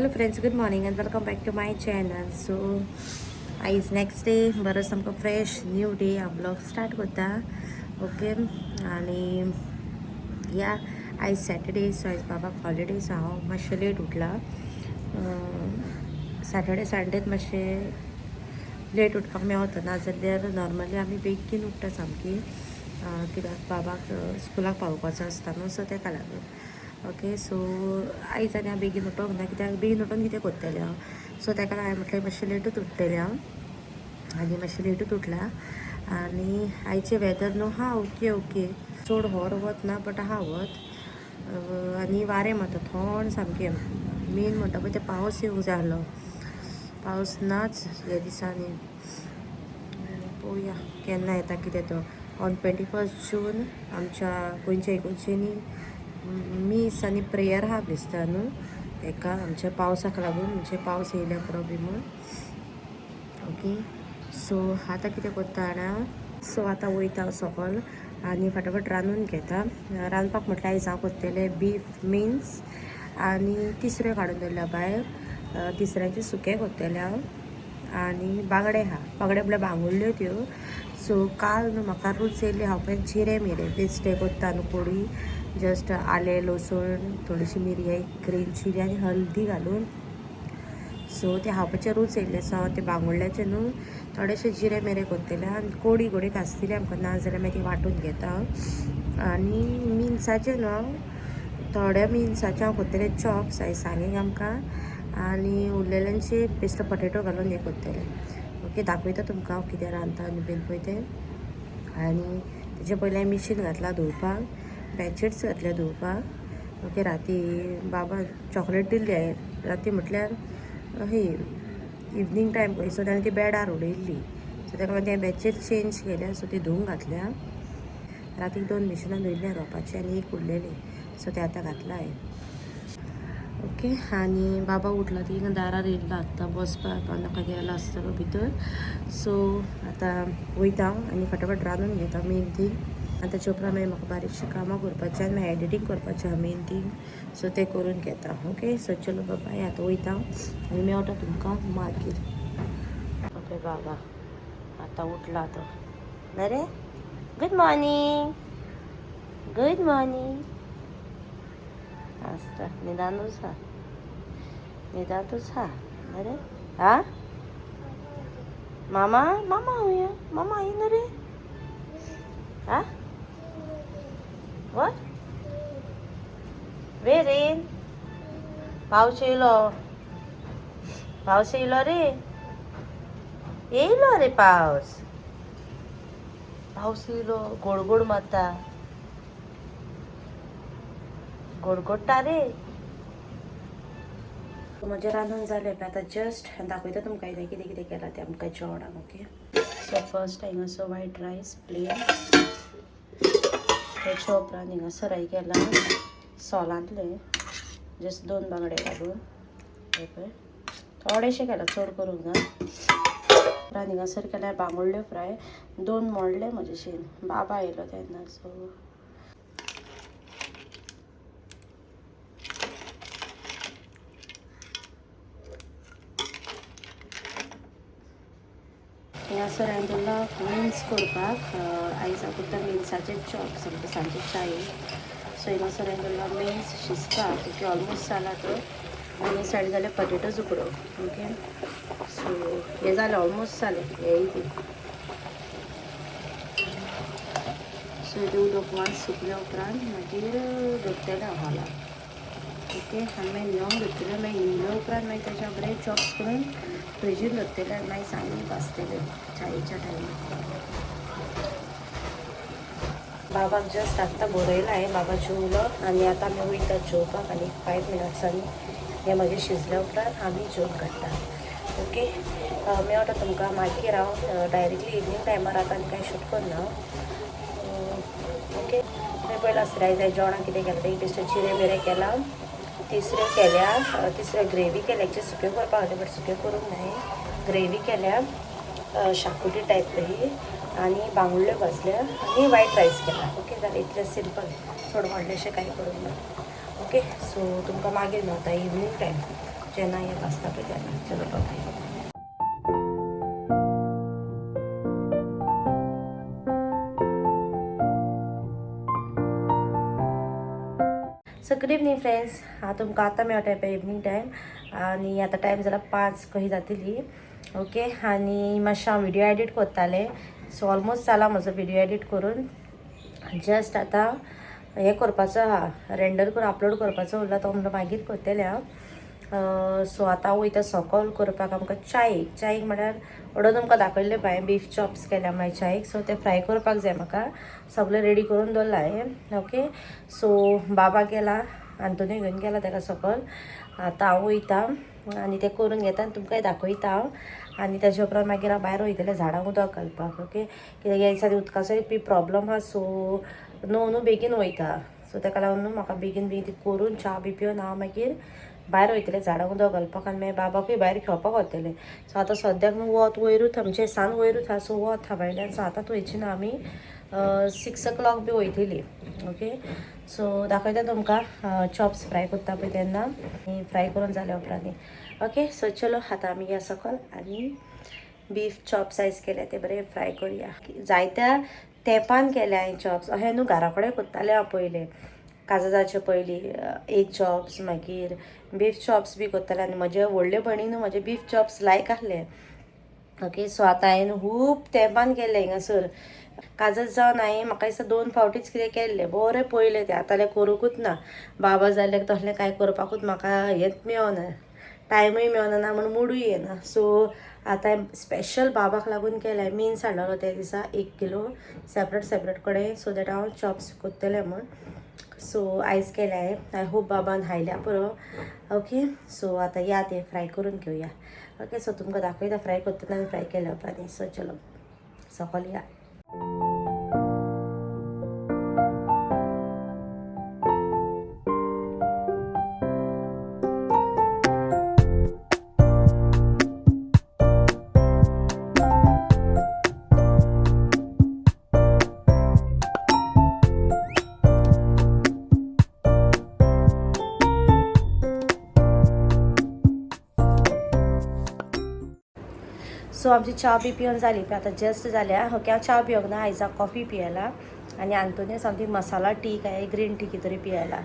Hello friends, good morning and welcome back to my channel. So आयज next day, बरो सामको fresh new day. हांव blog start करता. Okay, आनी या आयज सॅटर्डे, सो आयज बाबाक हॉलिडे, सो हांव मातशें लेट उठलां. सॅटर्डे संडेत मातशें लेट उठपाक मेवता, नाजाल्यार नॉर्मली आमी बेगीन उठ्ठा सामकी, कित्याक बाबाक स्कुलाक पावोवपाचो आसता न्हू, सो तेका लागून. ओके, सो आयज आनी हांव बेगीन उठोंक ना, कित्याक बेगीन उठोन कितें करतलें हांव, सो तेका हांवें म्हटलें मातशें लेटूच उठतलें हांव आनी मातशें लेटूच उठलां. आनी आयचें वेदर न्हू हा ओके ओके, चड होर वत ना बट आहा वत आनी वारें मारता थंड सामकें. मेन म्हणटा पळय तें पावस येवंक जाय आहलो, पावस नाच ह्या दिसांनी. पळोवया केन्ना येता कितें तो. ऑन 21 जून आमच्या गोंयच्या इगर्जेंनी मीस आनी प्रेयर आहा दिसता न्हू हेका, आमच्या पावसाक लागून, म्हणजे पावस येयल्या पुरो बी म्हूण. ओके, सो आतां कितें करता जाणा, सो आतां वयता हांव सकल आनी फाटाफाट रांदून घेता. रांदपाक म्हटल्यार आयज हांव करतलें बीफ मिन्स आनी तिसऱ्यो काडून दवरल्या भायर, तिसऱ्यांचें सुकें करतलें हांव. आनी बांगडे आहा, बांगडे म्हळ्यार बांगुडल्यो त्यो. सो काल न्हू म्हाका रूच येयल्ली खावपाक जिरे मिरे बेश्टे करता न्हू कोडी, जस्ट आलें लसूण थोडीशी मिरयां ग्रीन चिली आनी हळदी घालून. सो ते खावपाचें रूच येयल्लें, सो हांव ते बांगुडल्याचें न्हू थोडेशे जिरे मिरे करतलें आनी कोडी गोडी काजतली आमकां, ना जाल्यार मागीर ती वांटून घेता. आनी मिन्साचें न्हू हांव थोड्या मिन्साचें हांव करतलें चॉप्स आयज सांगीक आमकां, आनी उरलेल्यांचे बेश्टे पटेटो घालून हें करतलें. ओके, दाखयता तुमकां हांव कितें रांदता आनी बीन पळय तें. आनी तेजे पयलीं हांवें मिशीन घातलां धुवपाक, बेडशीट्स घातल्या धुवपाक. ओके, राती बाबा चॉकलेट दिल्ली हांवें, राती म्हटल्यार ही इवनींग टायम पळय, सो ताणें ती बेडार उडयल्ली, सो ताका लागून तें बेडशीट चेंज केल्या, सो ती धुवूंक घातल्या. रातीक 2 मिशिनां धुयल्लीं रोवपाची आनी एक उरलेली, सो तें आतां घातलां हांवें. ओके, आनी बाबा उठला ती दारार येयल्लो आत्तां बसपाक, नाका गेलो आसतलो भितर. सो आतां वयता हांव आनी फटाफट रांदून घेता मेन थींग. आनी ताच्या उपरांत मागीर म्हाका बारीकशीं कामां करपाचीं आनी मागीर एडिटींग करपाचें आहा मेन थींग, सो तें करून घेता. ओके, सो चलो बाय, आतां वयता आनी मेवटा तुमकां मागीर. ओके बाबा आतां उठला तो. बरें, गूड मॉर्निंग. Good morning. आसता न्हिदानूच हा, न्हिदांतूच हा. बरें हा मामा, मामा हुया, मामा आई न्हू रे. हा what way rain, पावस येयलो, पावस येयलो रे, येयलो रे पावस, पावस येयलो, गोड गोड मारता, गोडगोडटा रे. म्हजें रांदून जालें, आतां जस्ट दाखयता तुमकां कितें कितें कितें केलां तें आमकां जेवणाक. ओके, सो फर्स्ट हांगासर वायट रायस प्लेन, तेच्या उपरांत हिंगासर हांवें केलां सोलांतलें जस्ट 2 बांगडे घालून, हे पळय थोडेशें केलां, चड करूंक ना. उपरांत हिंगासर केल्या बांगुडल्यो फ्राय, 2 मोडले म्हजेशीन, बाबा येयलो तेन्ना. सो हिंगासर हांवें दवरला मिन्स करपाक. आयज हांव करता मिन्साचे चॉप सामकें सांजचे चाये. सो हिंगासर हांवें दवरला मिन्स शिजपाक. ओके, ऑलमोस्ट जाला तो. आनी सायड जालें पटेटोज उकडो. ओके, सो हें जालें ऑलमोस्ट जालें हेंय बी. सो तें उदक मात सुकल्या उपरांत मागीर दवरतलें हांव हालाक. ओके, आनी मागीर न्हिवोंक दवरतलें, मागीर न्हिवल्या उपरांत मागीर तेज्या बरें चॉप्स करून फ्रिजीन दवरतलें आनी मागीर सांगून भाजतलें चायेच्या टायमार. बाबाक जस्ट आत्तां बरयलां हांवें, बाबा जेवलो आनी आतां आमी वयता जेवपाक. आनी 5 मिनट्सांनी हें म्हजें शिजल्या उपरांत आमी जेवन काडटा. ओके, मेवटा तुमकां मागीर. हांव डायरेक्टली इवनींग टायमार आतां आनी कांय शूट करना. ओके, तुमी पयलां आसतलें आयज हांवें जेवणाक कितें केलां तें. बेश्टें जिरे मिरे केलां, तिसऱ्यो केल्या, तिसऱ्यो ग्रेवी केल्या, एक्चुली सुक्यो करपाक जाय बट सुक्यो करूंक नाय, ग्रेवी केल्या शाकुटी टायप ही, आनी बांगुडल्यो भाजल्या आनी वायट रायस केला. ओके, जालें इतलें सिंपल, चड व्हडलेंशें कांय करूंक ना. ओके, सो तुमकां मागीर मेवता इवनींग टायम. जेन्ना हें वाजता पळय तेन्ना. चलो bye. So good evening friends, हांव तुमकां आतां मेळटा पळय इवनींग टायम आनी आतां टायम जाला 5 कशी जातली. ओके, आनी मातशें हांव व्हिडियो एडिट करतालें. सो ऑलमोस्ट जाला म्हजो व्हिडियो एडिट करून. जस्ट आतां हें करपाचो आहा, रेंडर करून अपलोड करपाचो उरला, तो म्हणटा मागीर करतलें हांव. सो आतां वयता सकल करपाक आमकां चायेक. चायेक म्हळ्यार ऑर्डर तुमकां दाखयल्लें पळय, बीफ चॉप्स केल्या मागीर चायेक. सो ते फ्राय करपाक जाय म्हाका, सगळें रेडी करून दवरलां हांवें. ओके, सो बाबा गेला, आंतोनी घेवन गेला ताका सकल. आतां हांव वयता आनी तें करून घेता आनी तुमकांय दाखयता हांव. आनी ताजे उपरांत मागीर हांव भायर वयतलें झाडांक उदक घालपाक. ओके, कित्याक ह्या दिसांनी उदकाचोय बी प्रॉब्लम आहा. सो न्हू न्हू बेगीन वयता. सो ताका लागून न्हू म्हाका बेगीन बेगीन ती करून च्या बी पिवन हांव मागीर भायर वयतलें झाडांक उदक घालपाक आनी मागीर बाबाकूय भायर खेळपाक वतलें. सो आतां सद्याक न्हू वत वयरूच आमचें सान वयरूच आहा. सो वत आहा भायल्यान. सो आतांच वयची ना आमी, 6 o'clock बी वयतली. ओके, सो दाखयता तुमकां चॉप्स फ्राय करता पळय तेन्ना, फ्राय करून जाल्या उपरांत. ओके, सो चलो आतां आमी या सकल आनी बीफ चॉप सायज केल्या ते बरें फ्राय करुया. जायत्या तेंपान केल्या हांवें चॉप्स. अशें न्हू घरा कडेन करतालें हांव पयलें, काजार जावचे पयलीं एग चॉप्स, मागीर बीफ चॉप्स बी करतालें. आनी म्हजे व्हडले भयणीक न्हू म्हजे बीफ चॉप्स लायक आसले. ओके, सो आतां हांवें खूब तेंपान केलें हिंगासर. काजत जावन हांवें म्हाका दिसता 2 फावटीच कितें केल्लें, बरें पयलें तें. आतां करूंकूच ना, बाबा जाल्यार तसलें कांय करपाकूच म्हाका हेंच मेळना, टायमूय मेळना ना म्हूण मुडूय येना. सो आतां स्पेशल बाबाक लागून केलें. मिन्स हाडलेलो त्या दिसा 1 किलो सेपरेट सेपरेट कडेन, सो that हांव चॉप्स करतलें म्हूण. सो आयज केलें हांवें. I hope बाबान खायल्या पुरो. ओके, सो आतां या ते फ्राय करून घेवया. ओके, सो तुमकां दाखयता फ्राय करतना आनी फ्राय केल्या उपरांत. सो चलो सकल या. सो आमची च्या बी पिवन जाली पळय आतां जस्ट जाल्या. ओके, हांव च्या पिवंक ना, आयज हांव कॉफी पियेला आनी आंतोनी सामकी मसाला टी काय ग्रीन टी कितें तरी पियेला.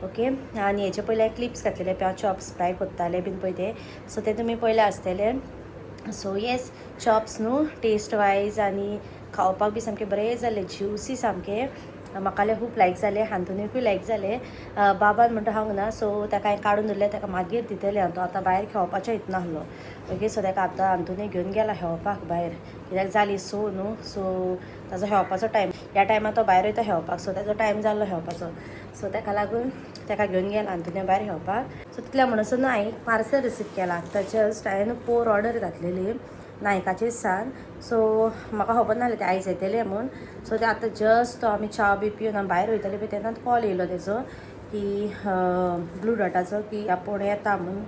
ओके, आनी हेचे पयलीं हांवें क्लिप्स घातलेले पळय, हांव चॉप्स फ्राय करतालें बीन पळय ते. सो ते तुमी पयले आसतले. सो येस, चॉप्स न्हू टेस्ट वायज आनी खावपाक बी सामकें बरें जालें, ज्युसी सामकें. म्हाका खूब लायक जालें, आंतोनीकूय लायक जालें. बाबान म्हणटा हांव ना, सो ताका हांवें काडून दवरलें, ताका मागीर दितलें हांव. तो आतां भायर खेळपाचें हितून आसलो. ओके, सो ताका आतां आंतोनी घेवन गेला खेळपाक भायर, कित्याक जाली सो न्हू. सो ताजो खेळपाचो टायम, ह्या टायमार तो भायर वयता खेळपाक. सो ताजो टायम जाल्लो खेळपाचो. सो ताका लागून ताका घेवन गेला आंतोनी भायर खेळपाक. सो तितल्या म्हणसर न्हू हांवें पार्सल रिसीव केला. आतां जस्ट हांवें न्हू 4 ऑर्डर घातलेली नायकाचे सान. सो म्हाका खबर नासलें ते आयज येतले म्हूण. सो ते आतां जस्ट तो आमी च्या बी पिवन आमी भायर वयताले पळय तेन्नाच कॉल येयलो तेजो की ब्लू डॉटाचो की आपूण येता म्हूण.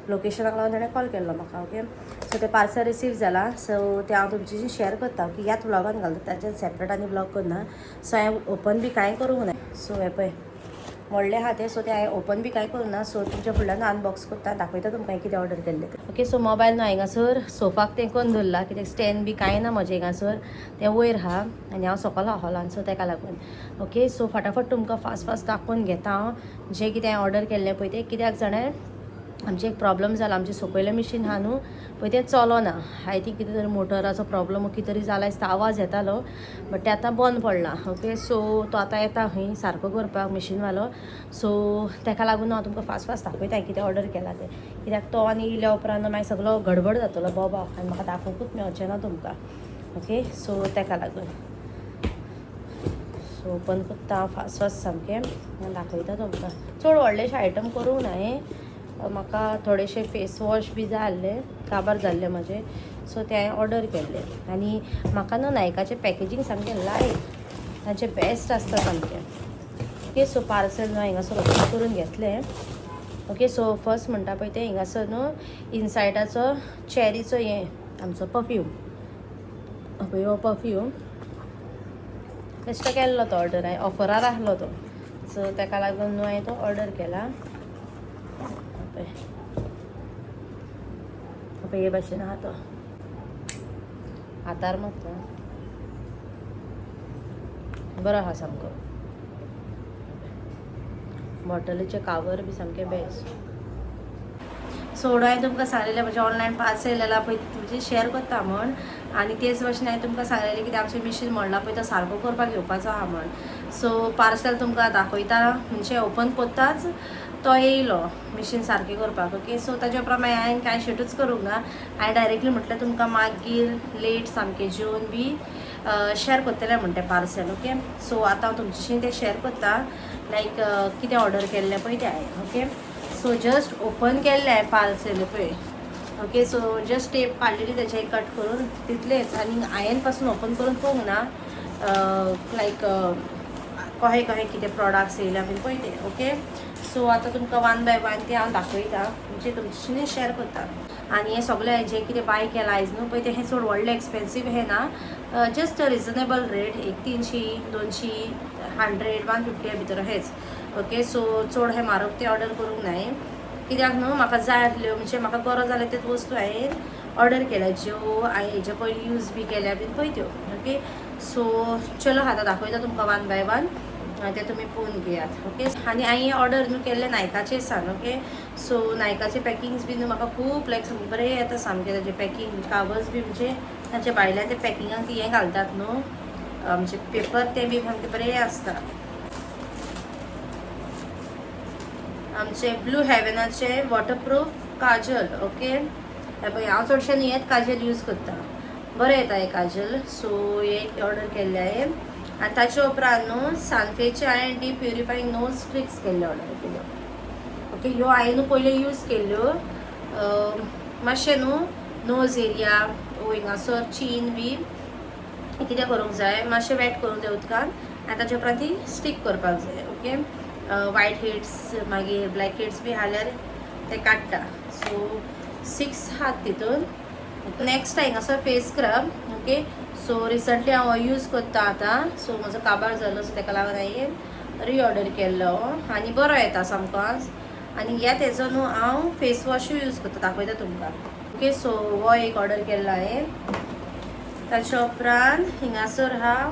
लोकेशनाक लागून ताणें कॉल केल्लो म्हाका. ओके, सो ते पार्सल रिसीव जाला. सो ते हांव तुमच्याशी शेअर करता की ह्याच व्लॉगान घालता, ताच्यान सेपरेट आनी व्लॉग करना. सो हांवें ओपन बी कांय करूंक ना. सो हें पळय व्हडलें आहा तें. सो तें हांवें ओपन बी कांय करूं ना. सो तुमच्या फुडल्यान अनबॉक्स करता, दाखयता तुमकां कितें ऑर्डर केल्लें तें. ओके, सो मोबायल न्हू हांगासर सोफाक तेंकोन दवरला, कित्याक स्टँड बी कांय ना म्हजें हिंगासर, तें वयर आहा आनी हांव सकयल आहा हॉलान. सो ताका लागून. ओके, सो फटाफट तुमकां फास्ट फास्ट दाखोवन घेता हांव जें कितें हांवें ऑर्डर केल्लें पळय तें. कित्याक जाणा आमचें एक प्रॉब्लम जाला, आमचें सकयलें मिशीन आहा न्हू पळय तें चलना. I think कितें तरी मोटराचो प्रॉब्लम कितें तरी जाला दिसता, आवाज येतालो बट तें आतां बंद पडलां. ओके, सो तो आतां येता खंय सारको करपाक मिशीनवालो. सो ताका लागून हांव तुमकां फास्ट फास्ट दाखयता कितें ऑर्डर केलां तें, कित्याक तो आनी येयल्या उपरांत मागीर सगलो गडबड जातलो बोबाव आनी म्हाका दाखोवंकूच मेळचें ना तुमकां. ओके, सो ताका लागून सो ओपन करता फास्ट फास्ट सामकें दाखयता तुमकां. चड व्हडलेशें आयटम करूंक ना हांवें, म्हाका थोडेशे फेस वॉश बी जाय आसले, काबार जाल्ले म्हजे. सो ते हांवें ऑर्डर केल्ले. आनी म्हाका न्हू नायकाचें पॅकेजींग सामकें लायक, तांचें बेस्ट आसता सामकें. ओके, सो पार्सल न्हू हिंगासर ओपन करून घेतलें. ओके, सो फर्स्ट म्हणटा पळय तें हिंगासर न्हू इनसायडाचो चॅरीचो हें आमचो परफ्यूम, पळय हो परफ्यूम बेश्टो केल्लो तो ऑर्डर, हांवें ऑफरार आसलो तो. सो ताका लागून न्हू हांवें तो ऑर्डर केला. पळय पळय हे भाशेन आहा तो हातार मात बरो आहा सामको. बॉटलीचे कावर बी सामकें बेस्ट. सोड हांवें तुमकां सांगलेलें म्हजें ऑनलायन पार्सल येयलेलें पळय तुमचे शेअर करता म्हण. आनी तेच भाशेन हांवें तुमकां सांगलेलें कित्याक आमचें मिशीन मोडलां पळय तो सारको करपाक येवपाचो आहा म्हण. सो पार्सल तुमकां दाखयता म्हणजे ओपन करताच तो येयलो मिशीन सारकें करपाक. ओके सो ताच्या उपरांत मागीर हांवें कांय शूटूच करूंक ना. हांवें डायरेक्टली म्हटलें तुमकां मागीर लेट सामकें जेवन बी शेअर करतलें म्हण तें पार्सल. ओके सो आतां हांव तुमच्याशी तें शेअर करता लायक कितें ऑर्डर केल्लें पळय तें हांवें. ओके सो जस्ट ओपन केल्लें हांवें पार्सल पळय. ओके सो जस्ट टेप काडलेली तेचे कट करून तितलेंच आनी हांवें पासून ओपन करून पळोवंक ना लायक कशें कशें कितें प्रोडक्ट्स येयल्या बीन पळय ते. ओके सो आतां तुमकां वन बाय वन तें हांव दाखयता म्हणजे तुमच्याशी शेअर करता. आनी हें सगळें जें कितें बाय केलां आयज न्हू पळय तें हें चड व्हडलें एक्सपेन्सीव हें ना, जस्ट रिजनेबल रेट एक 300 200 100 150 भितर हेंच. ओके सो चड हें म्हारग तें ऑर्डर करूंक नाय कित्याक न्हू म्हाका जाय आसल्यो म्हणजे म्हाका गरज जाल्या त्योच वस्तू हांवें ऑर्डर केल्या ज्यो हांवें हेजे पयलीं यूज बी केल्या बीन पळय त्यो. ओके सो चलो आतां दाखयता तुमकां वन बाय वन तें तुमी पळोवन घेयात. ओके आनी हांवें ऑर्डर न्हू केल्लें नायकाचेर सान. ओके सो नायकाचे पॅकिंग्स बी न्हू म्हाका खूब लायक बरें येता सामकें. ताजें पॅकिंग कावर्स बी म्हणजे ताचे भायल्या ते पॅकिंगाक ती हें घालतात न्हू म्हणजे पेपर ते बी सामकें बरें आसता. आमचे ब्लू हेवनाचे वॉटरप्रूफ काजल. ओके पळय हांव चडशें न्हू हेंच काजल यूज करता, बरें येता हें काजल. सो हे ऑर्डर केल्लें हांवें. आनी ताचे उपरांत न्हू सानफेचे हांवें डीप प्युरिफाईंग नोज स्ट्रिक्स केल्ले ऑर्डर केल्यो. ओके ह्यो हांवें न्हू पयल्यो यूज केल्ल्यो मातशें न्हू नोज एरिया हिंगासर चीन बी कितें करूंक जाय मातशें वेट करूंक जाय उदकान आनी ताचे उपरांत ती स्टीक करपाक जाय. ओके वायट हेड्स मागीर ब्लॅक हेड्स बी घाल्यार ते काडटा. सो 6 आहात तितून. नेक्स्ट हांगासर face scrub. Okay so recently हांव यूज करता आतां. सो म्हजो काबार जालो सो ताका लागून हांवें रिऑर्डर केल्लो आनी बरो येता सामको. आनी ह्या तेजो न्हू हांव फेस वॉशूय यूज करता, दाखयता तुमकां. ओके सो हो एक ऑर्डर केल्लो हांवें. ताच्या उपरांत हिंगासर आहा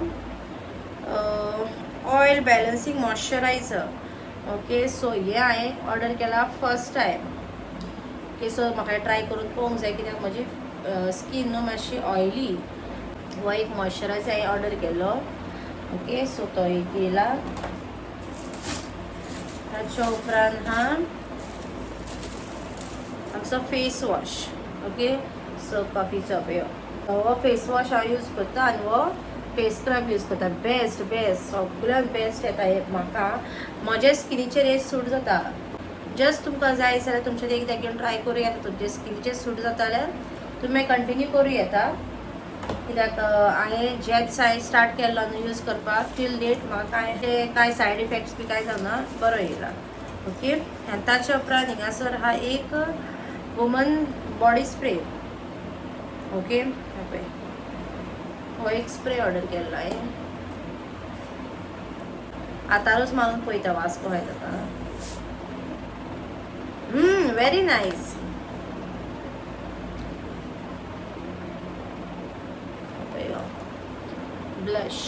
oil balancing moisturiser. Okay so हें हांवें ऑर्डर केला फर्स्ट टायम. ओके सो म्हाका ट्राय करून पळोवंक जाय कित्याक म्हजी स्कीन न्हू मातशी ऑयली. हो एक मॉइश्चरायझर हांवें ऑर्डर केल्लो. ओके सो तो एक येयला. ताच्या उपरांत हा आमचो फेस वॉश. ओके सो कॉफीचो पळय हो फेस वॉश हांव यूज करता आनी हो फेस स्क्रब यूज करता. बेस्ट बेस्ट सगळ्यात बेस्ट येता हे म्हाका म्हज्या स्किनीचेर हे सूट जाता. जस्ट तुमकां जाय जाल्यार तुमच्या एकदां घेवन ट्राय करूं येता. तुमच्या स्किनीचेर सूट जाता जाल्यार तुमी कंटिन्यू करूं येता कित्याक हांवें ज्या दिसा हांवें स्टार्ट केल्लो न्हू यूज करपाक टील डेट म्हाका कांय कांय सायड इफेक्ट्स बी कांय जावना, बरो येयला. ओके आनी ताच्या उपरांत हिंगासर आहा एक वुमन बॉडी स्प्रे. ओके पळय हो एक स्प्रे ऑर्डर केल्लो हांवें. आतांच मारून पळयता वास कसो येता. Very nice. Blush.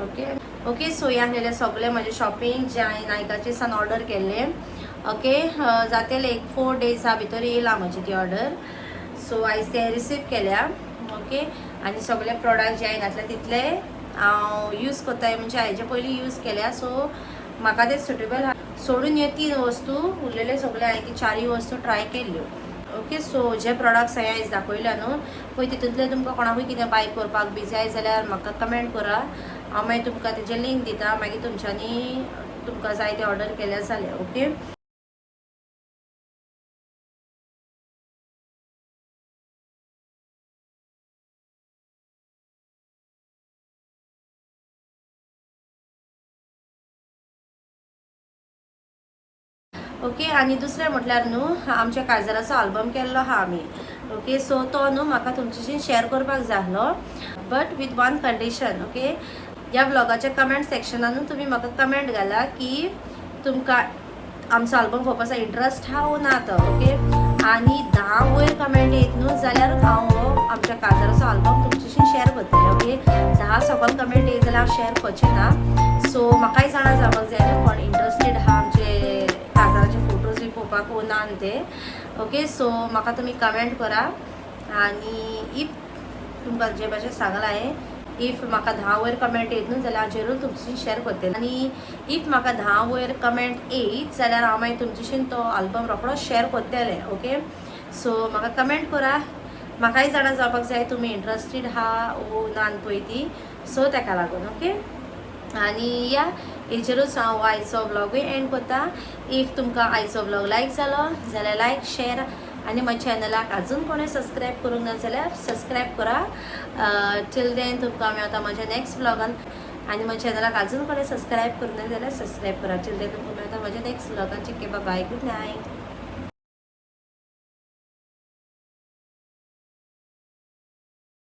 Okay okay so हे आसलेलें सगळें म्हजें शॉपिंग जें हांवें नायकाचे सान ऑर्डर केल्लें. ओके जातलें एक 4 डेजा भितर येयला म्हजी ती ऑर्डर. सो आयज ते रिसीव केल्या. ओके आनी सगळे प्रोडक्ट जे हांवें घातले तितले हांव यूज करता म्हणजे हांवें पयलीं यूज केल्या. सो म्हाका ते सुटेबल सोडून ह्यो 3 वस्तू उरलेले सगळे हांवें ती 4 वस्तू ट्राय केल्ल्यो. ओके सो जे प्रोडक्ट्स हांवें आयज दाखयल्या न्हू पळय तितूंतले तुमकां कोणाकूय कितें बाय करपाक बी जाय जाल्यार म्हाका कमेंट करा. हांव मागीर तुमकां तेजे लिंक दिता, मागीर तुमच्यांनी तुमकां जाय ते ऑर्डर केल्यार जालें. ओके ओके आनी दुसरें म्हटल्यार न्हू आमच्या काजराचो आल्बम केल्लो आहा आमी. ओके सो तो न्हू म्हाका तुमच्याशी शेअर करपाक जाय आसलो, but with one condition. Okay ह्या व्लॉगाच्या कमेंट सेक्शनान न्हू तुमी म्हाका कमेंट घाला की तुमकां आमचो आल्बम पळोवपाचो इंट्रस्ट आहा वो ना तो. ओके आनी 10 वयर कमेंट येत न्हू जाल्यार हांव हो आमच्या काजाराचो आल्बम तुमच्याशी शेअर करतलें. ओके, 10 सकल कमेंट येत जाल्यार हांव शेअर करचें ना. सो म्हाकाय जाणा जावपाक जाय न्हू कोण इंट्रस्टेड आहा आमचे काजाराचे फोटोज बी पळोवपाक वो ना ते. ओके, सो म्हाका तुमी कमेंट करा आनी if तुमकां जे भाशेन सांगलां हांवें, if म्हाका 10 वयर कमेंट येत न्हू जाल्यार हांव जरूर तुमच्याशी शेअर करतलें. आनी if म्हाका 10 वयर कमेंट येयत जाल्यार हांव मागीर तुमच्याशीन तो आल्बम रोखडो शेअर करतलें. ओके, सो म्हाका कमेंट करा. म्हाकाय जाणा जावपाक जाय तुमी इंट्रस्टेड आहा वो ना पळय ती. सो ताका लागून ओके, आनी या हेचेरूच हांव आयचो व्लॉगूय एंड करता. If तुमकां आयचो व्लॉग लायक जालो जाल्यार लायक, शेअर आनी म्हज्या चॅनलाक अजून कोणें सबस्क्रायब करूंक ना जाल्यार सबस्क्रायब करा. टील then तुमकां मेळटा म्हज्या नेक्स्ट व्लॉगान. आनी म्हज्या चॅनलाक अजून कोणें सबस्क्रायब करूंक ना जाल्यार सबस्क्रायब करा. टील then तुमकां मेळटा म्हज्या next व्लॉगान. Okay, bye, good night.